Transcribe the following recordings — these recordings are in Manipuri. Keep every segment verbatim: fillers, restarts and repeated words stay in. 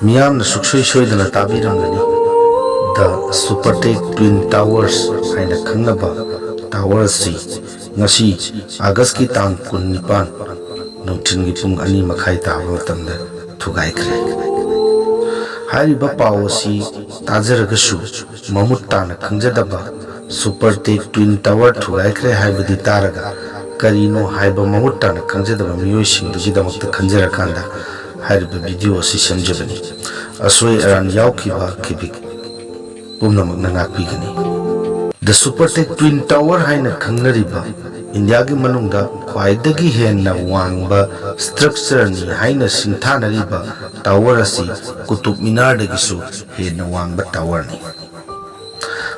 ꯃꯤꯌꯥꯝꯅ ꯁꯨꯛꯁꯣꯏ ꯁꯣꯏꯗꯅ ꯇꯥꯕꯤꯔꯝꯒꯅꯤ, The Supertech Twin Towers ꯍꯥꯏꯅ ꯈꯪꯅꯕ ꯇꯥꯋꯔ ꯑꯁꯤ ꯉꯁꯤ ꯑꯥꯒꯁꯀꯤ ꯇꯥꯡ ꯀꯨꯟꯅꯤꯄꯥꯟ, ꯅꯨꯡꯊꯤꯜꯒꯤ ꯄꯨꯡ ꯑꯅꯤ ꯃꯈꯥꯏ ꯇꯥꯕ ꯃꯇꯝꯗ ꯊꯨꯒꯥꯏꯈ꯭ꯔꯦ꯫ ꯍꯥꯏꯔꯤꯕ ꯄꯥꯎ ꯑꯁꯤ ꯇꯥꯖꯔꯒꯁꯨ ꯃꯃꯨꯠ ꯇꯥꯅ ꯈꯪꯖꯗꯕ, Supertech Twin Tower ꯊꯨꯒꯥꯏꯈ꯭ꯔꯦ ꯍꯥꯏꯕꯗꯤ ꯇꯥꯔꯒ ꯀꯔꯤꯅꯣ ꯍꯥꯏꯕ ꯃꯃꯨꯠ ꯇꯥꯅ ꯈꯪꯖꯗꯕ ꯃꯤꯑꯣꯏꯁꯤꯡꯗꯨꯒꯤꯗꯃꯛꯇ ꯈꯟꯖꯔꯀꯥꯟꯗ ꯍꯥꯏꯔꯤꯕ ꯚꯤꯗꯤꯑꯣ ꯑꯁꯤ ꯁꯦꯝꯖꯕꯅꯤ꯫ ꯑꯁꯣꯏ ꯑꯔꯥꯟ ꯌꯥꯎꯈꯤꯕ ꯈꯤꯕꯤꯛ ꯄꯨꯝꯅꯃꯛꯅ ꯉꯥꯛꯄꯤꯒꯅꯤ꯫ The Supertech Twin Tower ꯍꯥꯏꯅ ꯈꯪꯅꯔꯤꯕ ꯏꯟꯗꯤꯌꯥꯒꯤ ꯃꯅꯨꯡꯗ ꯈ꯭ꯋꯥꯏꯗꯒꯤ ꯍꯦꯟꯅ ꯋꯥꯡꯕ ꯁ꯭ꯇ꯭ꯔꯛꯆꯔꯅꯤ ꯍꯥꯏꯅ ꯁꯤꯡꯊꯥꯅꯔꯤꯕ ꯇꯥꯋꯔ ꯑꯁꯤ ꯀꯨꯇꯨꯕ ꯃꯤꯅꯥꯔꯗꯒꯤꯁꯨ ꯍꯦꯟꯅ ꯋꯥꯡꯕ ꯇꯥꯋꯔꯅꯤ꯫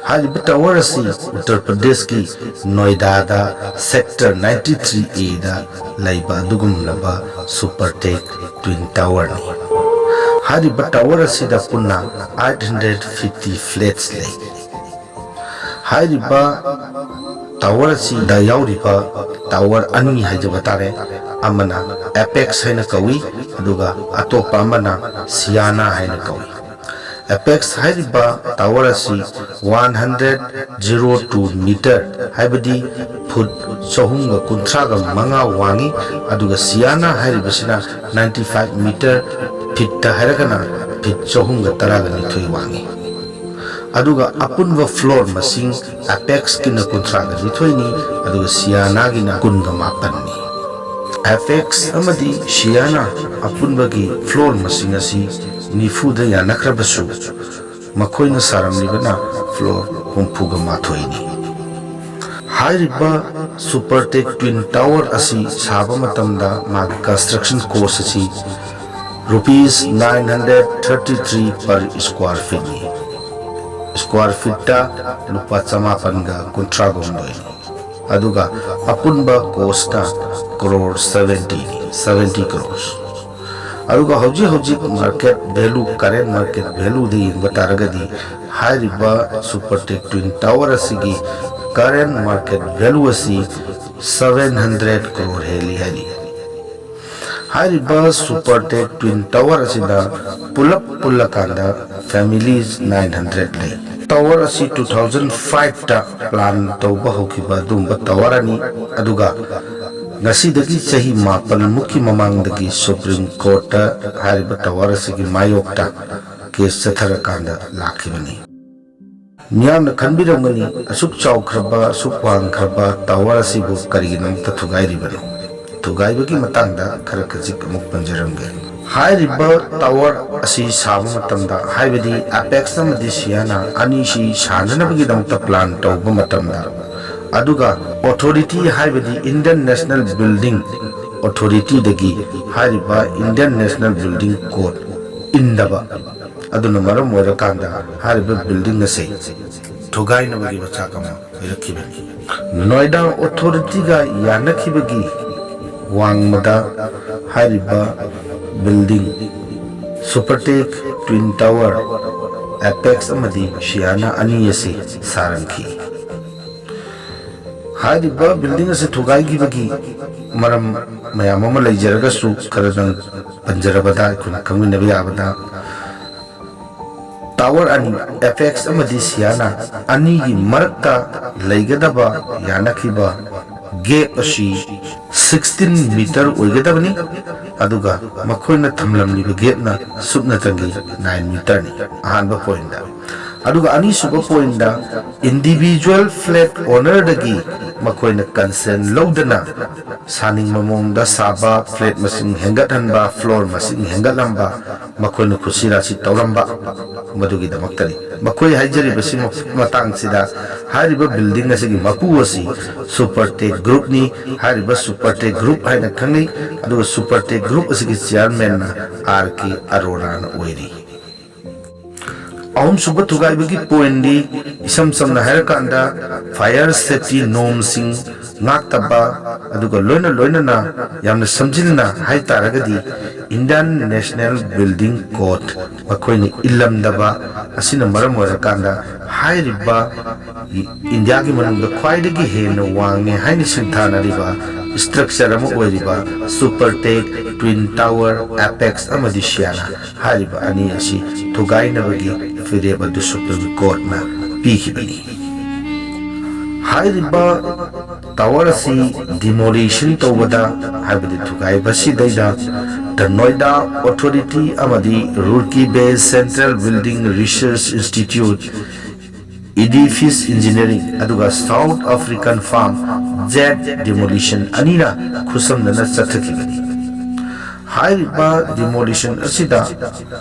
ꯍꯥꯏꯔꯤꯕ ꯇꯥꯋꯔ ꯑꯁꯤ ꯎꯠꯇꯔ ꯄ꯭ꯔꯗꯦꯁꯀꯤ ꯅꯣꯏꯗꯥꯗ ꯁꯦꯛꯇꯔ ꯅꯥꯏꯟꯇꯤ ꯊ꯭ꯔꯤ ꯑꯦꯗ ꯂꯩꯕ ꯑꯗꯨꯒꯨꯝꯂꯕ Supertech Twin Towerꯅꯤ꯫ ꯍꯥꯏꯔꯤꯕ ꯇꯥꯋꯔ ꯑꯁꯤꯗ ꯄꯨꯟꯅ ꯑꯩꯠ ꯍꯟꯗ꯭ꯔꯦꯠ ꯐꯤꯐꯇꯤ ꯐ꯭ꯂꯦꯠꯁ ꯂꯩ꯫ ꯍꯥꯏꯔꯤꯕ ꯇꯥꯋꯔ ꯑꯁꯤꯗ ꯌꯥꯎꯔꯤꯕ ꯇꯥꯋꯔ ꯑꯅꯤ ꯍꯥꯏꯖꯕ ꯇꯥꯔꯦ, ꯑꯃꯅ ꯑꯦꯄꯦꯛꯁ ꯍꯥꯏꯅ ꯀꯧꯏ, ꯑꯗꯨꯒ ꯑꯇꯣꯞꯄ ꯑꯃꯅ ꯁꯤꯌꯥꯅꯥ ꯍꯥꯏꯅ ꯀꯧꯏ꯫ ꯑꯦꯄꯦꯛꯁ ꯍꯥꯏꯔꯤꯕ ꯇꯥꯋꯔ ꯑꯁꯤ one hundred zero two metre, ꯍꯥꯏꯕꯗꯤ ꯐꯨꯠ ꯆꯍꯨꯝꯒ ꯀꯨꯟꯊ꯭ꯔꯥꯒ ꯃꯉꯥ ꯋꯥꯡꯏ, ꯑꯗꯨꯒ ꯁꯤꯌꯥꯅꯥ ꯍꯥꯏꯔꯤꯕꯁꯤꯅ ꯅꯥꯏꯟꯇꯤ ꯐꯥꯏꯚ ꯃꯤꯇꯔ, ꯐꯤꯠꯇ ꯍꯥꯏꯔꯒꯅ ꯐꯤꯠ ꯆꯍꯨꯝꯒ ꯇꯔꯥꯒ ꯅꯤꯊꯣꯏ ꯋꯥꯡꯏ꯫ ꯑꯗꯨꯒ ꯑꯄꯨꯟꯕ ꯐ꯭ꯂꯣꯔ ꯃꯁꯤꯡ ꯑꯦꯄꯦꯛꯁꯀꯤꯅ ꯀꯨꯟꯊ꯭ꯔꯥꯒ ꯅꯤꯊꯣꯏꯅꯤ, ꯑꯗꯨꯒ ꯁꯤꯌꯥꯅꯥꯒꯤꯅ ꯀꯨꯟꯒ ꯃꯥꯄꯟꯅꯤ꯫ ꯑꯦꯄꯦꯛꯁ ꯑꯃꯗꯤ ꯁꯤꯌꯥꯅꯥ ꯑꯄꯨꯟꯕꯒꯤ ꯐ꯭ꯂꯣꯔ ꯃꯁꯤꯡ ꯑꯁꯤ ꯅꯤꯐꯨꯗ ꯌꯥꯅꯈ꯭ꯔꯕꯁꯨ, ꯃꯈꯣꯏꯅ ꯁꯥꯔꯝꯂꯤꯕꯅ ꯐ꯭ꯂꯣꯔ ꯍꯨꯝꯐꯨꯒ ꯃꯥꯊꯣꯏꯅꯤ꯫ ꯍꯥꯏꯔꯤꯕ Supertech Twin Tower ꯑꯁꯤ ꯁꯥꯕ ꯃꯇꯝꯗ ꯃꯥꯒꯤ construction cost ꯑꯁꯤ rupees nine hundred thirty three per square feetꯅꯤ꯫ Square feetꯇ ꯂꯨꯄꯥ ꯆꯃꯥꯄꯟꯒ ꯀꯨꯟꯊ꯭ꯔꯥꯒ ꯍꯨꯝꯗꯣꯏꯅꯤ꯫ ꯑꯗꯨꯒ ꯑꯄꯨꯟꯕ costꯅ ꯀ꯭ꯔꯣꯔ ꯁꯚꯦꯟꯇꯤꯅꯤ, seventy crores꯫ ꯑꯗꯨꯒ ꯍꯧꯖꯤꯛ ꯍꯧꯖꯤꯛ market value, current market valueꯗ ꯌꯦꯡꯕ ꯇꯥꯔꯒꯗꯤ ꯍꯥꯏꯔꯤꯕ Supertech Twin Tower ꯑꯁꯤꯒꯤ current market value ꯑꯁꯤ seven hundred crore ꯍꯦꯜꯂꯤ ꯍꯥꯏꯔꯤ꯫ ꯍꯥꯏꯔꯤꯕ ꯁꯨꯄꯔ ꯇꯦꯛ ꯇ꯭ꯋꯤꯟ ꯇꯋꯔ ꯑꯁꯤꯗ ꯄꯨꯂꯞ ꯄꯨꯜꯂꯀꯥꯟꯗ ꯐꯦꯃꯤꯂꯤꯁ ꯅꯥꯏꯟ ꯍꯟꯗ꯭ꯔꯦꯠ ꯂꯩ꯫ ꯇꯋꯔ ꯑꯁꯤ ꯇꯨ ꯊꯥꯎꯖꯟ ꯐꯥꯏꯚꯇ ꯄ꯭ꯂꯥꯟ ꯇꯧꯕ ꯍꯧꯈꯤꯕ ꯑꯗꯨꯒꯨꯝꯕ ꯇꯋꯔ ꯑꯅꯤ, ꯑꯗꯨꯒ ꯉꯁꯤꯗꯒꯤ ꯆꯍꯤ ꯃꯥꯄꯜꯃꯨꯛꯀꯤ ꯃꯃꯥꯡꯗꯒꯤ ꯁꯨꯄ꯭ꯔꯤꯝ ꯀꯣꯔꯠꯇ ꯍꯥꯏꯔꯤꯕ ꯇꯋꯔ ꯑꯁꯤꯒꯤ ꯃꯥꯌꯣꯛꯇ ꯀꯦꯁ ꯆꯠꯊꯔꯀꯥꯟꯗ ꯂꯥꯛꯈꯤꯕꯅꯤ꯫ ꯃꯤꯌꯥꯝꯅ ꯈꯟꯕꯤꯔꯝꯒꯅꯤ, ꯑꯁꯨꯛ ꯆꯥꯎꯈ꯭ꯔꯕ, ꯑꯁꯨꯛ ꯋꯥꯡꯈ꯭ꯔꯕ ꯇꯋꯔ ꯑꯁꯤꯕꯨ ꯀꯔꯤꯒꯤꯗꯃꯛꯇ ꯊꯨꯒꯥꯏꯔꯤꯕꯅꯣ? ꯊꯨꯒꯥꯏꯕꯒꯤ ꯃꯇꯥꯡꯗ ꯈꯔ ꯈꯖꯤꯛ ꯑꯃꯨꯛ ꯄꯟꯖꯔꯝꯒꯦ꯫ ꯍꯥꯏꯔꯤꯕ ꯇꯋꯔ ꯑꯁꯤ ꯁꯥꯕ ꯃꯇꯝꯗ, ꯍꯥꯏꯕꯗꯤ ꯑꯦꯄꯦꯛꯁ ꯑꯃꯗꯤ ꯁꯤꯌꯥꯅꯥ ꯑꯅꯤꯁꯤ ꯁꯥꯅꯅꯕꯒꯤꯗꯃꯛꯇ ꯄ꯭ꯂꯥꯟ ꯇꯧꯕ ꯃꯇꯝꯗ, ꯑꯗꯨꯒ ꯑꯣꯊꯣꯔꯤꯇꯤ, ꯍꯥꯏꯕꯗꯤ ꯏꯟꯗꯤꯌꯟ ꯅꯦꯁꯅꯦꯜ ꯕꯤꯜꯗꯤꯡ ꯑꯣꯊꯣꯔꯤꯇꯤꯗꯒꯤ ꯍꯥꯏꯔꯤꯕ ꯏꯟꯗꯤꯌꯟ ꯅꯦꯁꯅꯦꯜ ꯕꯤꯜꯗꯤꯡ ꯀꯣꯗ ꯏꯟꯗꯕ, ꯑꯗꯨꯅ ꯃꯔꯝ ꯑꯣꯏꯔꯀꯥꯟꯗ ꯍꯥꯏꯔꯤꯕ ꯕꯤꯜꯗꯤꯡ ꯑꯁꯤ ꯊꯨꯒꯥꯏꯅꯕꯒꯤ ꯃꯆꯥꯛ ꯑꯃ ꯑꯣꯏꯔꯛꯈꯤꯕꯅꯤ꯫ ꯅꯣꯏꯗꯥ ꯑꯣꯊꯣꯔꯤꯇꯤꯒ ꯌꯥꯅꯈꯤꯕꯒꯤ ꯋꯥꯡꯃꯗ ꯍꯥꯏꯔꯤꯕ ꯕꯤꯜꯗꯤꯡ ꯁꯨꯄꯔꯇꯦꯛ ꯇ꯭ꯋꯤꯟ ꯇꯋꯔ, ꯑꯦꯄꯦꯛꯁ ꯑꯃꯗꯤ ꯁꯤꯌꯥꯅꯥ ꯑꯅꯤ ꯑꯁꯤ ꯁꯥꯔꯝꯈꯤ꯫ ꯍꯥꯏꯔꯤꯕ ꯕꯤꯜꯗꯤꯡ ꯑꯁꯤ ꯊꯨꯒꯥꯏꯈꯤꯕꯒꯤ ꯃꯔꯝ ꯃꯌꯥꯝ ꯑꯃ ꯂꯩꯖꯔꯒꯁꯨ, ꯈꯔꯗꯪ ꯄꯟꯖꯔꯕꯗ, ꯑꯩꯈꯣꯏꯅ ꯈꯪꯃꯤꯟꯅꯕ ꯌꯥꯕꯗ, ꯇꯋꯔ ꯑꯅꯤ, ꯑꯦꯄꯦꯛꯁ ꯑꯃꯗꯤ ꯁꯤꯌꯥꯅꯥ ꯑꯅꯤꯒꯤ ꯃꯔꯛꯇ ꯂꯩꯒꯗꯕ ꯌꯥꯅꯈꯤꯕ ꯒꯦꯞ ꯑꯁꯤ ꯁꯤꯛꯁꯇꯤꯟ ꯃꯤꯇꯔ ꯑꯣꯏꯒꯗꯕꯅꯤ, ꯑꯗꯨꯒ ꯃꯈꯣꯏꯅ ꯊꯝꯂꯝꯂꯤꯕ ꯒꯦꯞꯅ ꯁꯨꯞꯅꯇꯪꯒꯤ ꯅꯥꯏꯟ ꯃꯤꯇꯔꯅꯤ꯫ ꯑꯍꯥꯟꯕ ꯄꯣꯏꯟꯗ꯫ ꯑꯗꯨꯒ ꯑꯅꯤꯁꯨꯕ ꯄꯣꯏꯟꯗ, ꯏꯟꯗꯤꯚꯤꯖꯨꯋꯦꯜ ꯐ꯭ꯂꯦꯠ ꯑꯣꯅꯔꯗꯒꯤ ꯃꯈꯣꯏꯅ ꯀꯟꯁꯦꯟ ꯂꯧꯗꯅ ꯁꯥꯅꯤꯡꯕ ꯃꯑꯣꯡꯗ ꯁꯥꯕ, ꯐ꯭ꯂꯦꯠ ꯃꯁꯤꯡ ꯍꯦꯟꯒꯠꯍꯟꯕ, ꯐ꯭ꯂꯣꯔ ꯃꯁꯤꯡ ꯍꯦꯟꯒꯠꯂꯝꯕ, ꯃꯈꯣꯏꯅ ꯈꯨꯠꯁꯤ ꯔꯥꯁꯤ ꯇꯧꯔꯝꯕ, ꯃꯗꯨꯒꯤꯗꯃꯛꯇꯅꯤ꯫ ꯃꯈꯣꯏ ꯍꯥꯏꯖꯔꯤꯕꯁꯤ ꯃꯇꯥꯡꯁꯤꯗ, ꯍꯥꯏꯔꯤꯕ ꯕꯤꯜꯗꯤꯡ ꯑꯁꯤꯒꯤ ꯃꯄꯨ ꯑꯁꯤ ꯁꯨꯄꯔꯇꯦꯛ ꯒ꯭ꯔꯨꯞꯅꯤ꯫ ꯍꯥꯏꯔꯤꯕ ꯁꯨꯄꯔꯇꯦꯛ ꯒ꯭ꯔꯨꯞ ꯍꯥꯏꯅ ꯈꯪꯅꯩ, ꯑꯗꯨꯒ ꯁꯨꯄꯔꯇꯦꯛ ꯒ꯭ꯔꯨꯞ ꯑꯁꯤꯒꯤ ꯆꯤꯌꯥꯔꯃꯦꯟꯅ ꯑꯥꯔ ꯀꯦ ꯑꯔꯣꯔꯥꯅ ꯑꯣꯏꯔꯤ꯫ ꯑꯍꯨꯝꯁꯨꯕ ꯊꯨꯒꯥꯏꯕꯒꯤ ꯄꯣꯏꯟꯗꯤ, ꯏꯁꯝ ꯁꯝꯅ ꯍꯥꯏꯔꯀꯥꯟꯗ, ꯐꯥꯏꯌꯔ ꯁꯦꯐꯇꯤ ꯅꯣꯝꯁꯤꯡ ꯉꯥꯛꯇꯕ, ꯑꯗꯨꯒ ꯂꯣꯏꯅ ꯂꯣꯏꯅꯅ ꯌꯥꯝꯅ ꯁꯝꯖꯤꯟꯅ ꯍꯥꯏ ꯇꯥꯔꯒꯗꯤ, ꯏꯟꯗꯤꯌꯟ ꯅꯦꯁꯅꯦꯜ ꯕꯤꯜꯗꯤꯡ ꯀꯣꯗ ꯃꯈꯣꯏꯅ ꯏꯜꯂꯝꯗꯕ ꯑꯁꯤꯅ ꯃꯔꯝ ꯑꯣꯏꯔꯀꯥꯟꯗ, ꯍꯥꯏꯔꯤꯕ ꯏꯟꯗꯤꯌꯥꯒꯤ ꯃꯅꯨꯡꯗ ꯈ꯭ꯋꯥꯏꯗꯒꯤ ꯍꯦꯟꯅ ꯋꯥꯡꯉꯦ ꯍꯥꯏꯅ ꯁꯤꯡꯊꯥꯅꯔꯤꯕ ꯁ꯭ꯇ꯭ꯔꯛꯆꯔ ꯑꯃ ꯑꯣꯏꯔꯤꯕ ꯁꯨꯄꯔꯇꯦꯛ, ꯇ꯭ꯋꯤꯟ ꯇꯥꯋꯔ, ꯑꯦꯄꯦꯛꯁ ꯑꯃꯗꯤ ꯁꯤꯌꯥꯅꯥ ꯍꯥꯏꯔꯤꯕ ꯑꯅꯤ ꯑꯁꯤ ꯊꯨꯒꯥꯏꯅꯕꯒꯤ ꯐꯤꯔꯦꯞ ꯑꯗꯨ ꯁꯨꯄ꯭ꯔꯤꯝ ꯀꯣꯔꯠꯅ ꯄꯤꯈꯤꯕꯅꯤ꯫ ꯍꯥꯏꯔꯤꯕ ꯇꯥꯋꯔ ꯑꯁꯤ ꯗꯤꯃꯣꯂꯤꯁꯟ ꯇꯧꯕꯗ, ꯍꯥꯏꯕꯗꯤ ꯊꯨꯒꯥꯏꯕꯁꯤꯗꯩꯗ, ꯗ ꯅꯣꯏꯗꯥ ꯑꯣꯊꯣꯔꯤꯇꯤ ꯑꯃꯗꯤ Roorkee based central building research institute, Edifice Engineering, ꯑꯗꯨꯒ south African firm Jet Demolition ꯑꯅꯤꯅ ꯈꯨꯠꯁꯝꯅꯅ ꯆꯠꯊꯈꯤꯕꯅꯤ꯫ ꯍꯥꯏꯔꯤꯕ ꯗꯤꯃꯣꯂꯤꯁꯟ ꯑꯁꯤꯗ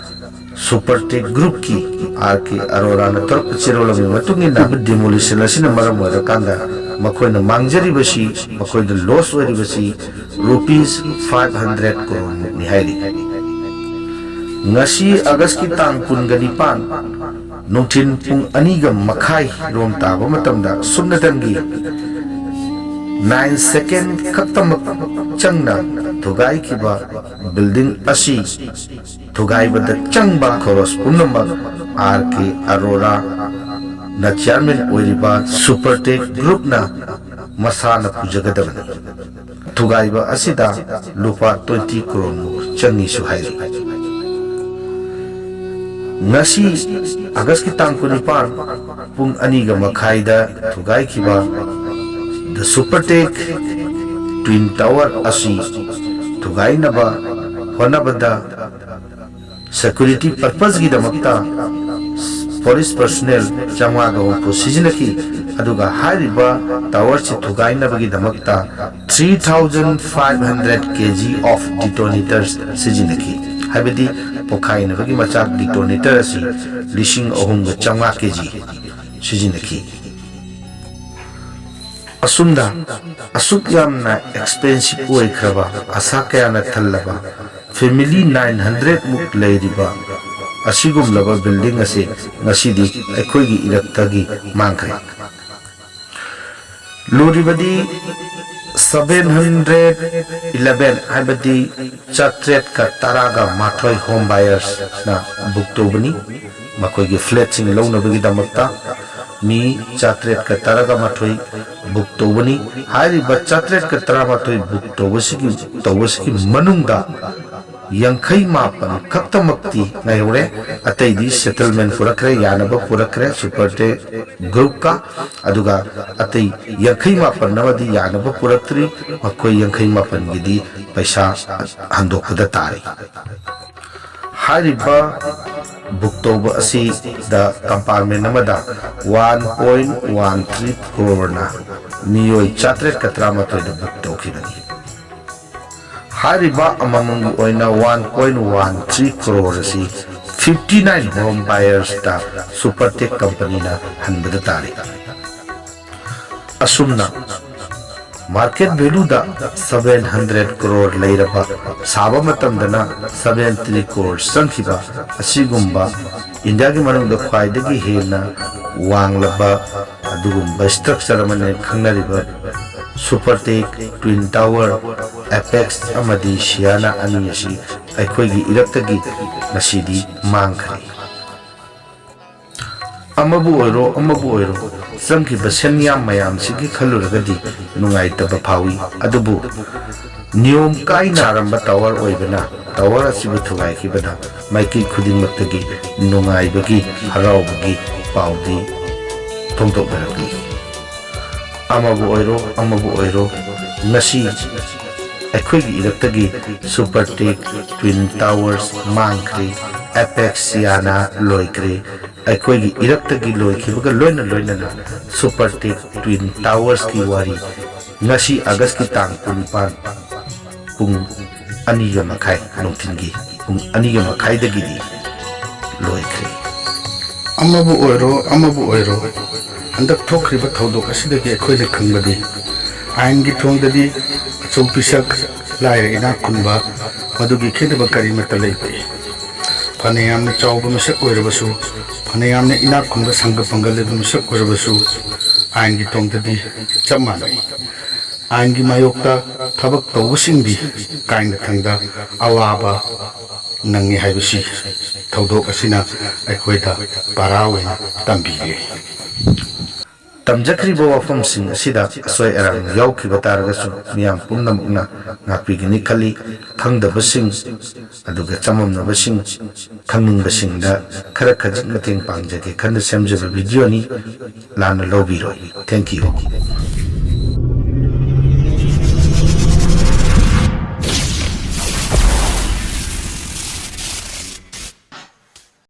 ꯁꯨꯄꯔꯇꯦꯛ ꯒ꯭ꯔꯨꯞꯀꯤ ꯑꯥꯔ ꯀꯦ ꯑꯔꯣꯔꯥꯅ ꯇꯧꯔꯛꯄ ꯆꯦꯔꯣꯜꯒꯤ ꯃꯇꯨꯡ ꯏꯟꯅ, ꯗꯤꯃꯣꯂꯤꯁꯟ ꯑꯁꯤꯅ ꯃꯔꯝ ꯑꯣꯏꯔꯀꯥꯟꯗ ꯃꯈꯣꯏꯅ ꯃꯥꯡꯖꯔꯤꯕꯁꯤ, ꯃꯈꯣꯏꯗ ꯂꯣꯁ ꯑꯣꯏꯔꯤꯕꯁꯤ ꯔꯨꯄꯤꯁ ꯐꯥꯏꯚ ꯍꯟꯗ꯭ꯔꯦꯠ ꯀ꯭ꯔꯣꯔꯃꯨꯛꯅꯤ ꯍꯥꯏꯔꯤ꯫ ꯉꯁꯤ ꯑꯥꯒꯁꯀꯤ ꯇꯥꯡ ꯀꯨꯟꯒ ꯅꯤꯄꯥꯟ, ꯅꯨꯡꯊꯤꯜ ꯄꯨꯡ ꯑꯅꯤꯒ ꯃꯈꯥꯏ ꯔꯣꯝ ꯇꯥꯕ ꯃꯇꯝꯗ, ꯁꯨꯞꯅꯇꯪꯒꯤ ꯅꯥꯏꯟ ꯁꯦꯀꯦꯟ ꯈꯛꯇꯃꯛ ꯆꯪꯅ ꯊꯨꯒꯥꯏꯈꯤꯕ ꯕꯤꯜꯗꯤꯡ ꯑꯁꯤ ꯊꯨꯒꯥꯏꯕꯗ ꯆꯪꯕ ꯈꯣꯔꯣꯁ ꯄꯨꯝꯅꯃꯛ ꯑꯥꯔ ꯀꯦ ꯑꯔꯣꯔꯥꯅ ꯆꯤꯌꯥꯔꯃꯦꯟ ꯑꯣꯏꯔꯤꯕ ꯁꯨꯄꯔꯇꯦꯛ ꯒ꯭ꯔꯨꯞꯅ ꯃꯁꯥꯅ ꯄꯨꯖꯒꯗꯕꯅꯤ꯫ ꯊꯨꯒꯥꯏꯕ ꯑꯁꯤꯗ ꯂꯨꯄꯥ ꯇ꯭ꯋꯦꯟꯇꯤ ꯀ꯭ꯔꯣꯔꯃꯨꯛ ꯆꯪꯏꯁꯨ ꯍꯥꯏꯔꯤ꯫ ꯉꯁꯤ ꯑꯥꯒꯁꯀꯤ ꯇꯥꯡ ꯀꯨꯟꯅꯤꯄꯥꯟ, ꯄꯨꯡ ꯑꯅꯤꯒ ꯃꯈꯥꯏꯗ ꯊꯨꯒꯥꯏꯈꯤꯕ ꯗ ꯁꯨꯄꯔꯇꯦꯛ ꯇ꯭ꯋꯤꯟ ꯇꯥꯋꯔ ꯑꯁꯤ ꯊꯨꯒꯥꯏꯅꯕ ꯍꯣꯠꯅꯕꯗ ꯁꯦꯀ꯭ꯌꯨꯔꯤꯇꯤ ꯄꯔꯄꯁꯀꯤꯗꯃꯛꯇ ꯄꯨꯂꯤꯁ ꯄꯔꯁꯅꯦꯜ ꯆꯥꯝꯃꯉꯥꯒ ꯍꯨꯝꯐꯨ ꯁꯤꯖꯤꯟꯅꯈꯤ, ꯑꯗꯨꯒ ꯍꯥꯏꯔꯤꯕ ꯇꯥꯋꯔꯁꯤ ꯊꯨꯒꯥꯏꯅꯕꯒꯤꯗꯃꯛꯇ three thousand five hundred kg of detonators ꯁꯤꯖꯤꯟꯅꯈꯤ, ꯍꯥꯏꯕꯗꯤ ꯄꯣꯈꯥꯏꯅꯕꯒꯤ ꯃꯆꯥꯛ ꯗꯤꯇꯣꯅꯦꯇꯔ ꯑꯁꯤ ꯂꯤꯁꯤꯡ ꯑꯍꯨꯝꯒ ꯆꯥꯝꯃꯉꯥ ꯀꯦ ꯖꯤ ꯁꯤꯖꯤꯟꯅꯈꯤ꯫ ꯑꯁꯨꯝꯅ ꯑꯁꯨꯛ ꯌꯥꯝꯅ ꯑꯦꯛꯁꯄꯦꯟꯁꯤꯞ ꯑꯣꯏꯈ꯭ꯔꯕ, ꯑꯁꯥ ꯀꯌꯥꯅ ꯊꯜꯂꯕ, ꯐꯦꯃꯤꯂꯤ ꯅꯥꯏꯟ ꯍꯟꯗ꯭ꯔꯦꯠ ꯃꯨꯛ ꯂꯩꯔꯤꯕ ꯑꯁꯤꯒꯨꯝꯂꯕ ꯕꯤꯜꯗꯤꯡ ꯑꯁꯤ ꯉꯁꯤꯗꯤ ꯑꯩꯈꯣꯏꯒꯤ ꯏꯔꯛꯇꯒꯤ ꯃꯥꯡꯈ꯭ꯔꯦ꯫ ꯂꯨꯔꯤꯕꯗꯤ seven hundred eleven, ꯍꯥꯏꯕꯗꯤ ꯆꯥꯇ꯭ꯔꯦꯠꯀ ꯇꯔꯥꯒ ꯃꯥꯊꯣꯏ ꯍꯣꯝ ꯕꯥꯌꯔꯁꯅ ꯕꯨꯛ ꯇꯧꯕꯅꯤ, ꯃꯈꯣꯏꯒꯤ ꯐ꯭ꯂꯦꯠꯁꯤꯡ ꯂꯧꯅꯕꯒꯤꯗꯃꯛꯇ꯫ ꯃꯤ ꯆꯥꯇ꯭ꯔꯦꯠꯀ ꯇꯔꯥꯒ ꯃꯥꯊꯣꯏ ꯕꯨꯛ ꯇꯧꯕꯅꯤ꯫ ꯍꯥꯏꯔꯤꯕ ꯆꯥꯇ꯭ꯔꯦꯠꯀ ꯇꯔꯥꯃꯥꯊꯣꯏ ꯕꯨꯛ ꯇꯧꯕꯁꯤꯒꯤ, ꯇꯧꯕꯁꯤꯒꯤ ꯃꯅꯨꯡꯗ ꯌꯥꯡꯈꯩ ꯃꯥꯄꯟ ꯈꯛꯇꯃꯛꯇꯤ ꯉꯥꯏꯍꯧꯔꯦ꯫ ꯑꯇꯩꯗꯤ ꯁꯦꯇꯜꯃꯦꯟ ꯄꯨꯔꯛꯈ꯭ꯔꯦ, ꯌꯥꯅꯕ ꯄꯨꯔꯛꯈ꯭ꯔꯦ ꯁꯨꯄꯔꯇꯦꯛ ꯒ꯭ꯔꯨꯞꯀ꯫ ꯑꯗꯨꯒ ꯑꯇꯩ ꯌꯥꯡꯈꯩ ꯃꯥꯄꯟ ꯑꯃꯗꯤ ꯌꯥꯅꯕ ꯄꯨꯔꯛꯇ꯭ꯔꯤ꯫ ꯃꯈꯣꯏ ꯌꯥꯡꯈꯩ ꯃꯥꯄꯟꯒꯤꯗꯤ ꯄꯩꯁꯥ ꯍꯟꯗꯣꯛꯄꯗ ꯇꯥꯔꯤ꯫ ꯍꯥꯏꯔꯤꯕ ꯕꯨꯛ ꯇꯧꯕ ꯑꯁꯤꯗ ꯀꯝꯄꯥꯔꯠꯃꯦꯟ ꯑꯃꯗ ꯋꯥꯟ ꯄꯣꯏꯟ ꯋꯥꯟ ꯊ꯭ꯔꯤ ꯀ꯭ꯔꯣꯔꯅ ꯃꯤꯑꯣꯏ ꯆꯥꯇ꯭ꯔꯦꯠꯀ ꯇꯔꯥꯃꯥꯊꯣꯏꯗ ꯕꯨꯛ ꯇꯧꯈꯤꯕꯅꯤ꯫ ꯍꯥꯏꯔꯤꯕ ꯑꯃꯃꯝꯒꯤ ꯑꯣꯏꯅ one point one three crore ꯑꯁꯤ ꯐꯤꯐꯇꯤ ꯅꯥꯏꯟ ꯍꯣꯝ ꯕꯥꯌꯔꯁꯇ ꯁꯨꯄꯔꯇꯦꯛ ꯀꯝꯄꯅꯤꯅ ꯍꯟꯕꯗ ꯇꯥꯔꯤ꯫ ꯑꯁꯨꯝꯅ ꯃꯥꯔꯀꯦꯠ ꯚꯦꯂꯨꯗ ꯁꯚꯦꯟ ꯍꯟꯗ꯭ꯔꯦꯠ ꯀ꯭ꯔꯣꯔ ꯂꯩꯔꯕ, ꯁꯥꯕ ꯃꯇꯝꯗꯅ ꯁꯚꯦꯟꯇꯤ ꯀ꯭ꯔꯣꯔ ꯆꯪꯈꯤꯕ ꯑꯁꯤꯒꯨꯝꯕ ꯏꯟꯗꯤꯌꯥꯒꯤ ꯃꯅꯨꯡꯗ ꯈ꯭ꯋꯥꯏꯗꯒꯤ ꯍꯦꯟꯅ ꯋꯥꯡꯂꯕ ꯑꯗꯨꯒꯨꯝꯕ ꯁ꯭ꯇ꯭ꯔꯛꯆꯔ ꯑꯃꯅ ꯈꯪꯅꯔꯤꯕ ꯁꯨꯄꯔꯇꯦꯛ, ꯇ꯭ꯋꯤꯟ ꯇꯥꯋꯔ, ꯑꯦꯄꯦꯛꯁ ꯑꯃꯗꯤ ꯁꯤꯌꯥꯅꯥ ꯑꯅꯤ ꯑꯁꯤ ꯑꯩꯈꯣꯏꯒꯤ ꯏꯔꯛꯇꯒꯤ ꯉꯁꯤꯗꯤ ꯃꯥꯡꯈ꯭ꯔꯦ꯫ ꯑꯃꯕꯨ ꯑꯣꯏꯔꯣ, ꯑꯃꯕꯨ ꯑꯣꯏꯔꯣ, ꯆꯪꯈꯤꯕ ꯁꯦꯟꯌꯥꯝ ꯃꯌꯥꯝꯁꯤꯒꯤ ꯈꯜꯂꯨꯔꯒꯗꯤ ꯅꯨꯡꯉꯥꯏꯇꯕ ꯐꯥꯎꯏ꯫ ꯑꯗꯨꯕꯨ ꯅꯤꯌꯣꯝ ꯀꯥꯏꯅ ꯁꯥꯔꯝꯕ ꯇꯥꯋꯔ ꯑꯣꯏꯕꯅ, ꯇꯥꯋꯔ ꯑꯁꯤꯕꯨ ꯊꯨꯒꯥꯏꯈꯤꯕꯗ ꯃꯥꯏꯀꯩ ꯈꯨꯗꯤꯡꯃꯛꯇꯒꯤ ꯅꯨꯡꯉꯥꯏꯕꯒꯤ, ꯍꯔꯥꯎꯕꯒꯤ ꯄꯥꯎꯗꯤ ꯐꯣꯡꯗꯣꯛꯅꯔꯛꯂꯤ꯫ ꯑꯃꯕꯨ ꯑꯣꯏꯔꯣ, ꯑꯃꯕꯨ ꯑꯣꯏꯔꯣ, ꯉꯁꯤ ꯑꯩꯈꯣꯏꯒꯤ ꯏꯔꯛꯇꯒꯤ ꯁꯨꯄꯔꯇꯦꯛ, ꯇ꯭ꯋꯤꯟ ꯇꯥꯋꯔꯁ ꯃꯥꯡꯈ꯭ꯔꯦ, ꯑꯦꯄꯦꯛꯁ ꯁꯤꯌꯥꯅꯥ ꯂꯣꯏꯈ꯭ꯔꯦ꯫ ꯑꯩꯈꯣꯏꯒꯤ ꯏꯔꯛꯇꯒꯤ ꯂꯣꯏꯈꯤꯕꯒ ꯂꯣꯏꯅ ꯂꯣꯏꯅꯅ ꯁꯨꯄꯔꯇꯦꯛ, ꯇ꯭ꯋꯤꯟ ꯇꯥꯋꯔꯁꯀꯤ ꯋꯥꯔꯤ ꯉꯁꯤ ꯑꯥꯒꯁꯀꯤ ꯇꯥꯡ ꯀꯨꯟꯅꯤꯄꯥꯟ, ꯄꯨꯡ ꯑꯅꯤꯒ ꯃꯈꯥꯏ, ꯅꯨꯡꯊꯤꯜꯒꯤ ꯄꯨꯡ ꯑꯅꯤꯒ ꯃꯈꯥꯏꯗꯒꯤꯗꯤ ꯂꯣꯏꯈ꯭ꯔꯦ꯫ ꯑꯃꯕꯨ ꯑꯣꯏꯔꯣ, ꯑꯃꯕꯨ ꯑꯣꯏꯔꯣ, ꯍꯟꯗꯛ ꯊꯣꯛꯈ꯭ꯔꯤꯕ ꯊꯧꯗꯣꯛ ꯑꯁꯤꯗꯒꯤ ꯑꯩꯈꯣꯏꯅ ꯈꯪꯕꯗꯤ, ꯑꯥꯏꯟꯒꯤ ꯊꯣꯡꯗꯗꯤ ꯑꯆꯧ ꯄꯤꯁꯛ, ꯂꯥꯏꯔ ꯏꯅꯥꯛ ꯈꯨꯟꯕ, ꯃꯗꯨꯒꯤ ꯈꯦꯠꯅꯕ ꯀꯔꯤꯃꯠꯇ ꯂꯩꯇꯦ꯫ ꯐꯅ ꯌꯥꯝꯅ ꯆꯥꯎꯕ ꯃꯤꯁꯛ ꯑꯣꯏꯔꯕꯁꯨ, ꯐꯅ ꯌꯥꯝꯅ ꯏꯅꯥꯛ ꯈꯨꯟꯕ ꯁꯪꯒ ꯄꯪꯒ ꯂꯩꯕ ꯃꯤꯁꯛ ꯑꯣꯏꯔꯕꯁꯨ, ꯑꯥꯏꯟꯒꯤ ꯊꯣꯡꯗꯗꯤ ꯆꯞ ꯃꯥꯟꯅꯩ꯫ ꯑꯥꯏꯟꯒꯤ ꯃꯥꯌꯣꯛꯇ ꯊꯕꯛ ꯇꯧꯕꯁꯤꯡꯗꯤ ꯀꯥꯏꯅꯊꯪꯗ ꯑꯋꯥꯕ ꯅꯪꯉꯤ ꯍꯥꯏꯕꯁꯤ ꯊꯧꯗꯣꯛ ꯑꯁꯤꯅ ꯑꯩꯈꯣꯏꯗ ꯄꯥꯔꯥ ꯑꯣꯏꯅ ꯇꯝꯕꯤꯔꯦ꯫ ꯇꯝꯖꯈ꯭ꯔꯤꯕ ꯋꯥꯐꯝꯁꯤꯡ ꯑꯁꯤꯗ ꯑꯁꯣꯏ ꯑꯔꯥꯟ ꯌꯥꯎꯈꯤꯕ ꯇꯥꯔꯒꯁꯨ ꯃꯤꯌꯥꯝ ꯄꯨꯝꯅꯃꯛꯅ ꯉꯥꯛꯄꯤꯒꯅꯤ ꯈꯜꯂꯤ꯫ ꯈꯪꯗꯕꯁꯤꯡ ꯑꯗꯨꯒ ꯆꯃꯝꯅꯕꯁꯤꯡ ꯈꯪꯅꯤꯡꯕꯁꯤꯡꯗ ꯈꯔ ꯈꯖꯤꯛ ꯃꯇꯦꯡ ꯄꯥꯡꯖꯒꯦ ꯈꯟꯅ ꯁꯦꯝꯖꯕ ꯚꯤꯗꯤꯑꯣꯅꯤ꯫ ꯂꯥꯟꯅ ꯂꯧꯕꯤꯔꯣꯏ꯫ Thank you꯫